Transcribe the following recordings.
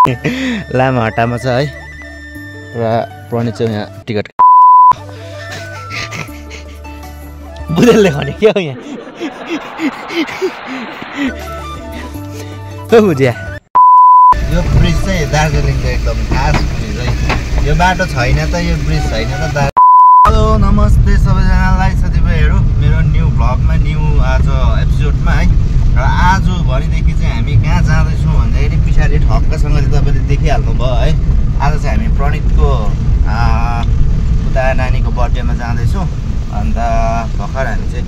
लामाहट्टामा छ है र प्रणित चाहिँ यहाँ टिकट बुझेलले भने के हो यहाँ बुझ्या यो ब्रिज चाहिँ दार्जिलिङको एकदम खास ब्रिज है यो बाटो छैन त यो ब्रिज छैन त हेलो नमस्ते सबैजनालाई साथीभाइहरू मेरो न्यू भ्लगमा न्यू आज एपिसोडमा है र आज भनिदेखि चाहिँ हामी कहाँ जाँदैछौँ भन्दाखेरि पछाडि ठक्कसँगले तपाईँले देखिहाल्नु भयो है आज चाहिँ हामी प्रणितको उता नानीको बर्थडेमा जाँदैछौँ अन्त भर्खर हामी चाहिँ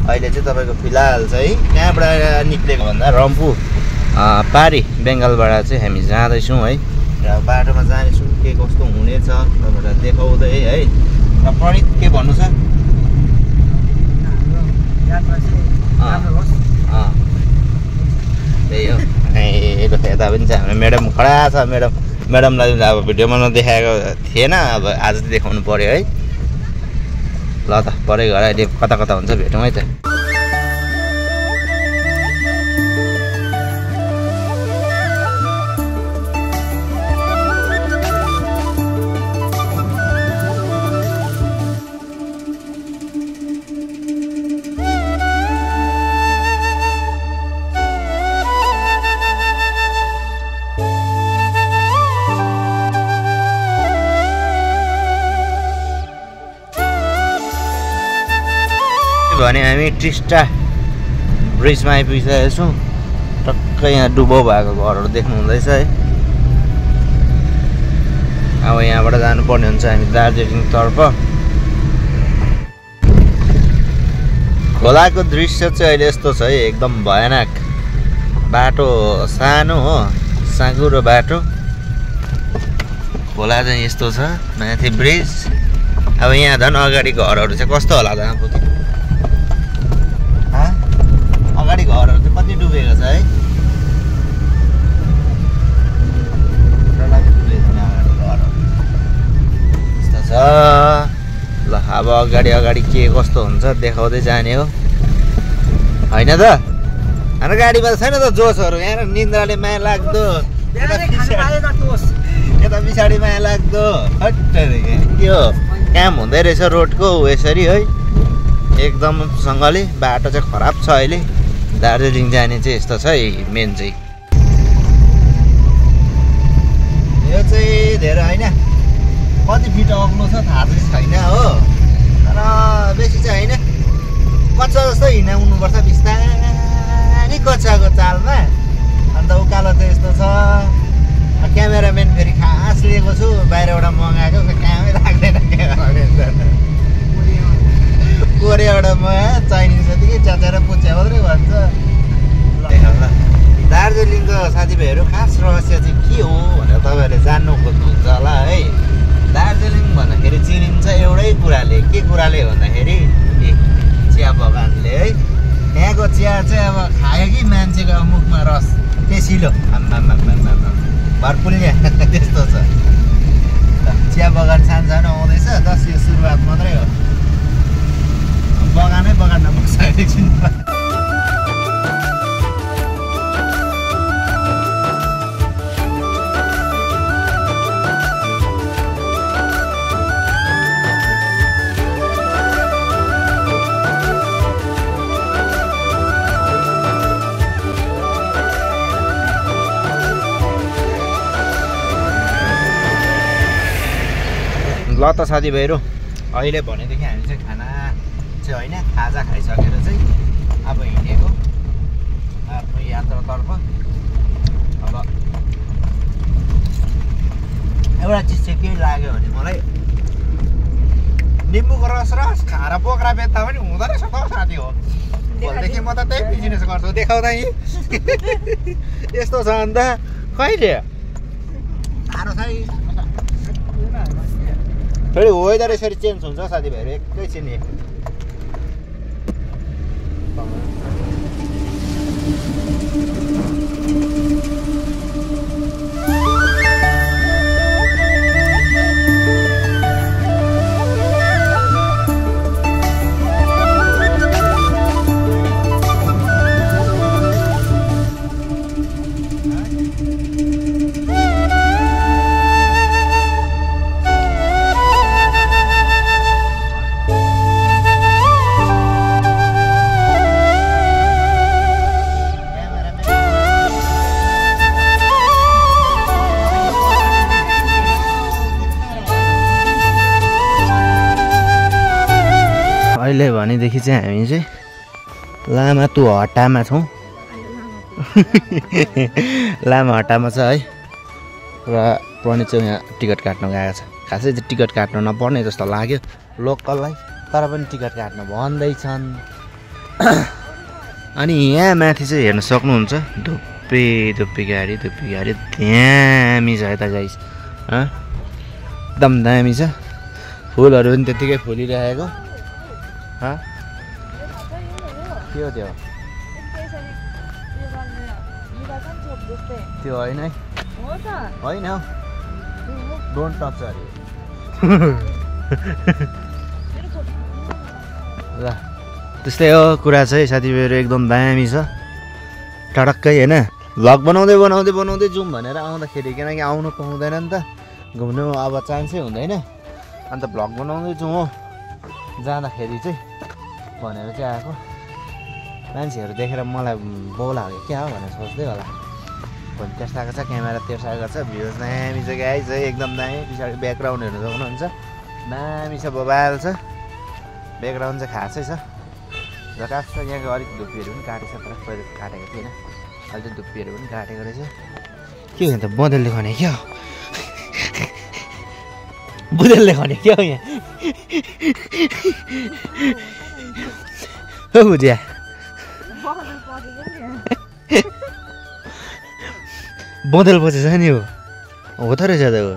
अहिले चाहिँ तपाईँको फिलहाल चाहिँ कहाँबाट निक्लेको भन्दा रम्फू पारी बेङ्गालबाट चाहिँ हामी जाँदैछौँ है र बाटोमा जानेछौँ के कस्तो हुनेछ तपाईँलाई देखाउँदै है र प्रणित के भन्नु छ त्यही हो यता पनि छ हाम्रो म्याडम खडा छ म्याडमलाई अब भिडियोमा नदेखाएको थिएन अब आज देखाउनु पर्यो है ल त परै घर अहिले कता कता हुन्छ भेटौँ है त भने हामी टिस्टा ब्रिजमा आइपुगिसकेका छौँ टक्कै यहाँ डुबो भएको घरहरू देख्नु हुँदैछ है अब यहाँबाट जानुपर्ने हुन्छ हामी दार्जिलिङतर्फ खोलाको दृश्य चाहिँ अहिले यस्तो छ है एकदम भयानक बाटो सानो हो साँगुरो बाटो खोला चाहिँ यस्तो छ माथि ब्रिज अब यहाँ झन् अगाडि घरहरू चाहिँ कस्तो होला त अगाडि घरहरू चाहिँ कति डुबेको छ है यस्तो छ ल अब अगाडि के कस्तो हुन्छ देखाउँदै जाने हो होइन त हाम्रो गाडीमा त छैन त जोसहरू यहाँ निन्द्राले माया लाग्दो यता पछाडि माया लाग्दो के हो काम हुँदै रहेछ रोडको यसरी है एकदमसँगले बाटो चाहिँ खराब छ अहिले दार्जिलिङ जाने चाहिँ यस्तो छ है मेन चाहिँ यो चाहिँ धेरै होइन कति फिट अग्लो छ थाहा चाहिँ छैन हो तर बेसी चाहिँ होइन कच्चा जस्तो हिँडाउनुपर्छ बिस्तारै कच्चाको चालमा अन्त उकालो चाहिँ यस्तो छ क्यामेराम्यान फेरि खास लिएको छु बाहिरबाट मगाएको कामै लाग्दैन क्यामेराम्यान कोरियाबाट मगायो चाइनिज जतिकै च्याचेर पुच्या मात्रै भन्छ ल दार्जिलिङको साथीभाइहरू खास रहस्य चाहिँ के हो भनेर तपाईँहरूले जान्नु खोज्नुहुन्छ होला है दार्जिलिङ भन्दाखेरि चिनिन्छ एउटै कुराले के कुराले भन्दाखेरि चिया बगानले है यहाँको चिया चाहिँ अब खायो कि मान्छेको मुखमा रस टेसिलो भरपुल्य त्यस्तो छ चिया बगान सानो आउँदैछ 10 यो सुरुवात मात्रै हो बगानै बगान नपुग्छ एकछिन ल त साथीभाइहरू अहिले भनेदेखि हामी चाहिँ खाना चाहिँ होइन खाजा खाइसकेर चाहिँ अब हिँडेको आफ्नो यात्रातर्फ अब एउटा चिज चाहिँ के लाग्यो भने मलाई निम्बुको रस खाएर पोखरा बेच्दा पनि हुँदो रहेछ त साथी हो भोलिदेखि म त त्यही बिजनेस गर्छु देखाउँदा यस्तो छ अन्त कहिले साह्रो छ फेरि वेदर यसरी चेन्ज हुन्छ साथीभाइहरू एकैछिन अहिले भनेदेखि चाहिँ हामी चाहिँ लामा तु हट्टामा छौँ लामा हट्टामा छ है र प्रणित चाहिँ यहाँ टिकट काट्न गएको छ खासै चाहिँ टिकट काट्न नपर्ने जस्तो लाग्यो लोकललाई तर पनि टिकट काट्न भन्दैछन् अनि यहाँ माथि चाहिँ हेर्न सक्नुहुन्छ धुप्पी गाडी दामी छ यता गाइस एकदम दामी छ फुलहरू पनि त्यत्तिकै फुलिरहेको के हो त्यो त्यो होइन है होइन डोन्ट टच अरे ल त्यस्तै हो कुरा चाहिँ साथीभाइहरू एकदम दामी छ टडक्कै होइन भ्लग बनाउँदै जाउँ भनेर आउँदाखेरि किनकि आउनु पाउँदैन नि त घुम्नु अब चान्सै हुँदैन अन्त भ्लग बनाउँदै जाउँ हो जाँदाखेरि चाहिँ भनेर चाहिँ आएको मान्छेहरू देखेर मलाई बोला हो क्या हो भनेर सोच्दै होला फोन तेर्साएको छ क्यामेरा तेर्साएको छ भ्युज दामी छ गाइस है एकदम दामी पछाडि ब्याकग्राउन्ड हेर्नु सक्नुहुन्छ दामी छ बबाल छ ब्याकग्राउन्ड चाहिँ खासै छ झकास छ यहाँको अलिक धुप्पीहरू पनि काटेको छ तर पहिला काटेको थिएन अहिले चाहिँ धुप्पीहरू पनि काटेको रहेछ के हो त बदलले खने क्या बुदलले खने क्या हो यहाँ हो बुझ्या बदल बसेछ नि हो त रहेछ त हो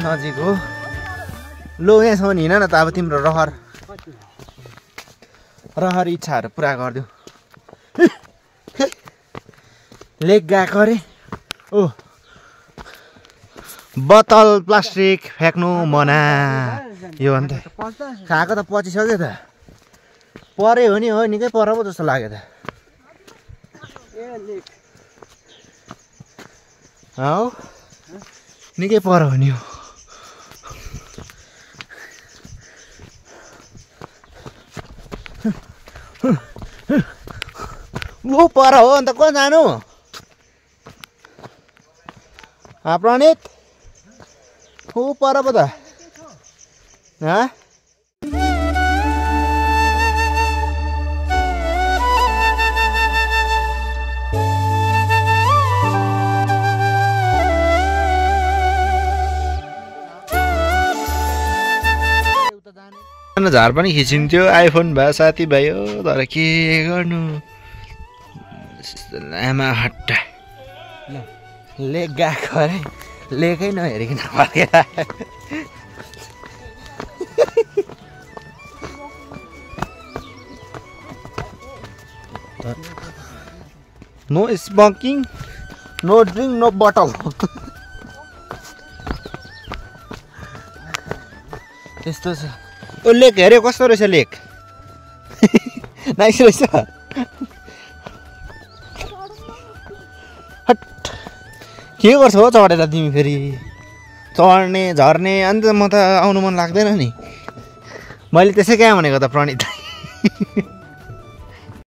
नजिक हो लो यहाँसम्म हिँड न त अब तिम्रो रहर इच्छाहरू पुरा गरिदिऊ लेक गएको अरे ओ बोतल प्लास्टिक फ्याँक्नु मना यो अन्त खाएको त पचिसक्यो त परे हो नि हो निकै पर पो जस्तो लाग्यो त हौ निकै पर हो नि हो ऊ पर हो अन्त कहाँ जानु प्रणित ऊ पर पो त झार पनि खिचिन्थ्यो आइफोन भए साथीभाइ हो तर के गर्नु लामा हट्टा लेक गएको अरे लेकै नहेरिकन फर्केर no smoking no drink no bottle त्यस्तो छ ओ लेक हेऱ्यो कस्तो रहेछ लेक नाइस रहेछ हट के गर्छौ हो चढेर तिमी फेरि चढ्ने झर्ने अन्त म त आउनु मन लाग्दैन नि मैले त्यसै क्या भनेको त प्रणित